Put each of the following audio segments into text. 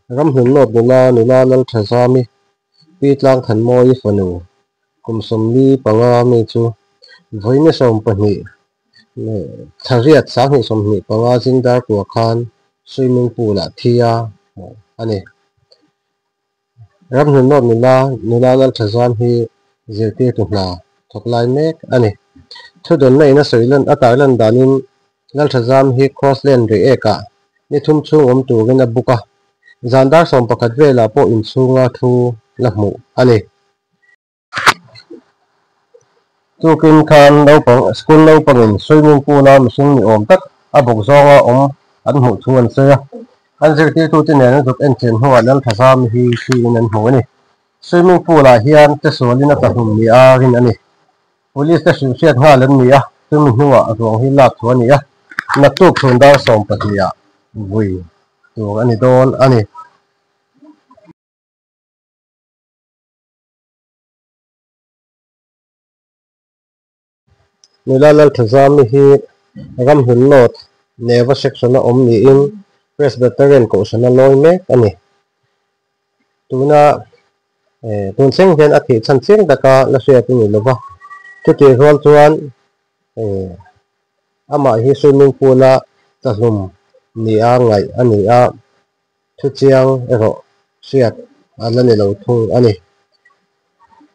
Ramhlun North nula nula Lalthazami Pi Tlangthanmawii fanu kum 45 mi chu vawiin 12 thla riat 2025 zing dar kua khan swimming pool ah thi a hmuh a ni. Ramhlun North nula nula Lalthazam hi zirtirtu hna thawk lai mek a ni. Thudawnna in a sawi lan a tarlan danin Lalthazam hi Crossland Reiek ah ni thum chhung awm turin a book a, zan dar 11 velah pawh inchhunga thu la hmuh a ni. Tukin khan naupang school naupangin swimming pool a mihring ni awm tak a bawk zawnga awm an hmuh thu an sawi a, an zirtirtute nen an zuk enchian hnuah Lalthazam hi hriin an hmu a ni. Swimming pool ah hian chesualin a tlahlum ni a rin a ni. Police te hrilh hriat nghal an ni a, chumi hnuah ruang hi lak thu a ni a, naktuk chhun dar 12 ah vui tur a ni dawn a ni. Nula Lalthazami hi Ramhlun North Neva section a awm niin Presbyterian kohhrana lawi mek a ni. Tuna tun thleng hian a thih chhan chiang taka la hriat a ni lova, chutih rual chuan amah hi swimming pool a tlahlum nia ngaih a ni a. Thu chiang erawh hriat a la ni lo thung a ni.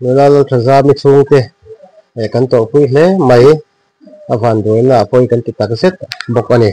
Nula Lalthazami chhungte kan tawhpui hle mai, a vanduaina ah pawi kan ti tak zet bawk a ni.